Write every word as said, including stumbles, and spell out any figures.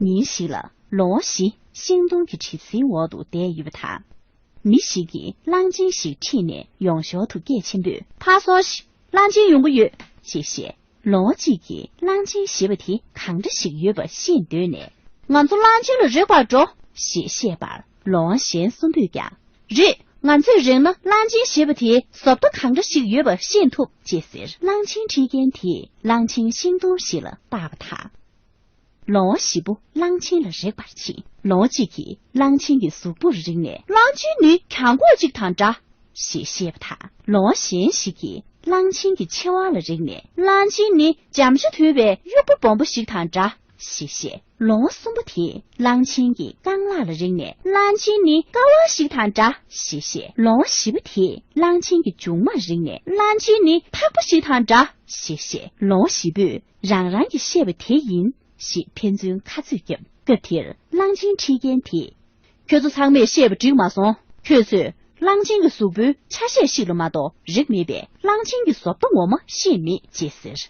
ཉིན་ཞིག་ལ་ལོ་བཞི་ཤིང་སྡོང་གི་གྲིབ་བསིལ་འོག་ཏུ་བསྡད་ཡོད་པ་དང་། མི་ཞིག་གིས་གླང་ཆེན་ཞིག་ཁྲིད་ནས་ཡོང་ཞོར་དུ་སྐད་ཆེན་པོས། ཕར་སོང་ཞིག་གླང་ཆེན་ཡོང་གི་ཡོད། ཞེས་བཤད། ལོ་གཅིག་གིས་གླང་ཆེན་ཞེས་པ་དེ་གང་འདྲ་ཞིག་ཡོད་པ་ཤེས་འདོད་ནས། ང་ཚོ་གླང་ཆེན་ལ་རེག་པར་འགྲོ། ཞེས་བཤད་པར་ལོ་གཞན་གསུམ་པོས་ཀྱང་། རེད། ང་ཚོས་རེག་ན་གླང་ཆེན་ཞེས་པ་དེའི་བཟོ་ལྟ་གང་འདྲ་ཞིག་ཡོད་པ་ཤེས་ཐུབ། ཅེས་ཟེར། གླང་ཆེན་ཁྲིད་མཁན་དེས་གླང་ཆེན་ཤིང་སྡོང་ཞིག་ལ་བཏགས་པ་དང་། ལོ་བཞི་པོ་གླང་ཆེན་ལ་རེག་པར་ཕྱིན། ལོ་གཅིག་གིས་གླང་ཆེན་གྱི་གཟུགས་པོར་རེག་ནས། གླང་ཆེན་ནི་གྱང་གོག་ཅིག་དང་འདྲ། ཞེས་བཤད་པ་དང་། ལོ་གཞན་ཞིག་གིས་གླང་ཆེན་གྱི་མཆེ་བ་ལ་རེག་ནས། གླང་ཆེན་ནི་འཇམ་ཤ་དོད་པའི་དབྱུག་པ་སྦོམ་པོ་ཞིག་དང་འདྲ། ཞེས་བཤད། ལོ་གསུམ་པོ་དེས་གླང་ཆེན་གྱི་རྐང་ལག་ལ་རེག་ནས། གླང་ཆེན་ནི་ཀ་བ་ཞིག་དང་འདྲ། ཞེས་བཤད། ལོ་བཞི་པོ་དེས་གླང་ཆེན་གྱི་མཇུག་མར་རེག་ནས། གླང་ཆེན་ནི་ཐག་པ་ཞིག་དང་འདྲ། ཞེས་བཤད། ལོ་བཞི་པོས་རང་རང་གིས་བཤད་པ་དེ་ཡིན། ཞེས་ཕན་ཚུན་ཁ་རྩོད་བརྒྱབ། སྐབས་དེར་གླང་ཆེན་ཁྲིད་མཁན་དེས། ཁྱོད་ཚོ་ཚང་མས་བཤད་པ་འགྲིག་མ་སོང་། ཁྱོད་ཚོས་གླང་ཆེན་གྱི་གཟུགས་པོའི་ཆ་ཤས་ཤིག་ལ་མ་གཏོགས་རེག་མེད་པས། གླང་ཆེན་གྱི་བཟོ་ལྟ་ངོ་མ་ཤེས་མེད། ཅེས་ཟེར།